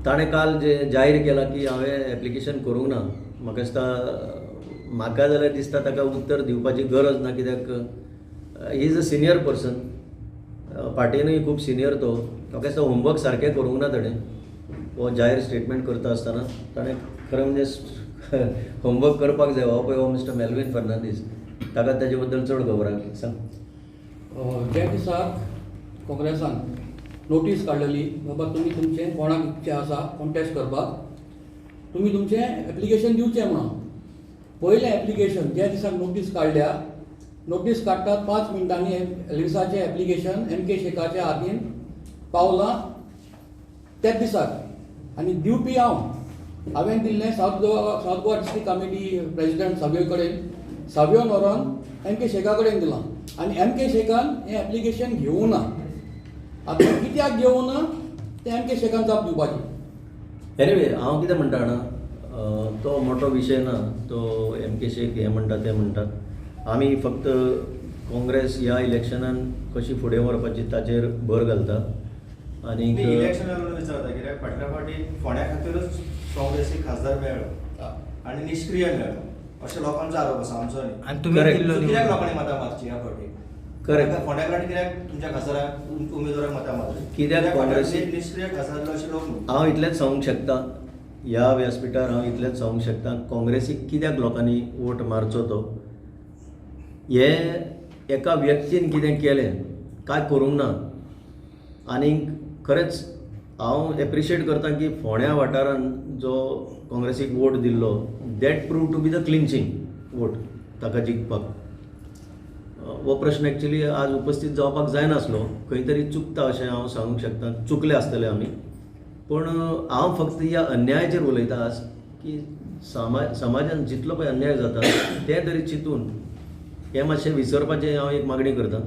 ताणें काल जें जाहीर केलां की हांवें एप्लिकेशन करूंक ना, म्हाका दिसता, म्हाका जाल्यार दिसता ताका उत्तर दिवपाची गरज ना, कित्याक he is a senior person. पार्टीनूय खूब सिनियर तो. म्हाका दिसता होमवर्क सारकें करूंक ना ताणें. हो जाहीर स्टेटमेंट करता आसतना ताणें खरें म्हणजे होमवर्क करपाक जाय. हो पळय, हो मिस्टर मेलवीन फर्नांडीस, ताका ताजे बद्दल चड खबर आसा. सांग. ज्या दिसाक काँग्रेसान नोटीस काडलेली, बाबा तुमी तुमचें कोणाक इच्छा आसा कॉन्टेस्ट करपाक, तुमी तुमचें एप्लिकेशन दिवचें म्हणून, पयलें एप्लिकेशन ज्या दिसाक नोटीस काडल्या, नोटीस काडटात 5 मिनटांनी एल्विसाचें एप्लिकेशन एम के शेखाच्या हातीन पावलां त्याच दिसाक. आनी दिवपी हांव. हांवें दिल्लें south Goa district committee president Savio कडेन. सावियोन व्हरोन एम के शेखा कडेन दिलां आनी एम के शेखान हें एप्लिकेशन घेवूं ना. आतां कित्याक घेवूं ना तें एम के शेखान जाप दिवपाची. एनिवे, हांव कितें म्हणटा जाणा, तो मोठो विशय ना तो. एम के शेख हें म्हणटा, तें म्हणटा. आमी फक्त काँग्रेस ह्या इलेक्शनान कशी फुडें व्हरपाची ताचेर भर घालता आनी इलेक्शना विचारता, कित्याक फाटल्या फावटी फोंड्या खातीरूच काँग्रेसीक खासदार मेळ्ळो आनी निश्क्रीय मेळ्ळो अशें लोकांचो आरोप आसा, आमचो न्ही. आनी तुमी Correct. दिल्लो सो कित्याक लोकांनी मतां मारची ह्या फावटी? Correct. फोंड्या कित्याक तुमच्या खासदाराक, उमेदवाराक मतां मारची? कित्याक निश्क्रीय खासदार अशें लोक म्हणटा. हांव इतलेंच सांगूंक शकता, ह्या व्यासपिठार हांव इतलेंच सांगूंक शकता, काँग्रेसीक कित्याक लोकांनी वोट मारचो तो हे एका व्यक्तीन कितें केलें काय करूंक ना. आनी खरेंच हांव एप्रिशिएट करता की फोंड्या वाठारान जो काँग्रेसीक वोट दिल्लो, that prove to be the clinching vote ताका जिखपाक. हो प्रश्न एक्चुली आज उपस्थीत जावपाक जायनासलो. खंय तरी चुकता अशें हांव सांगूंक शकता. चुकले आसतले आमी, पूण हांव फक्त ह्या अन्यायाचेर उलयता आज की समाजान जितलो पळय अन्याय जाता तें तरी चिंतून हें मातशें विसरपाचें हांव एक मागणी करता.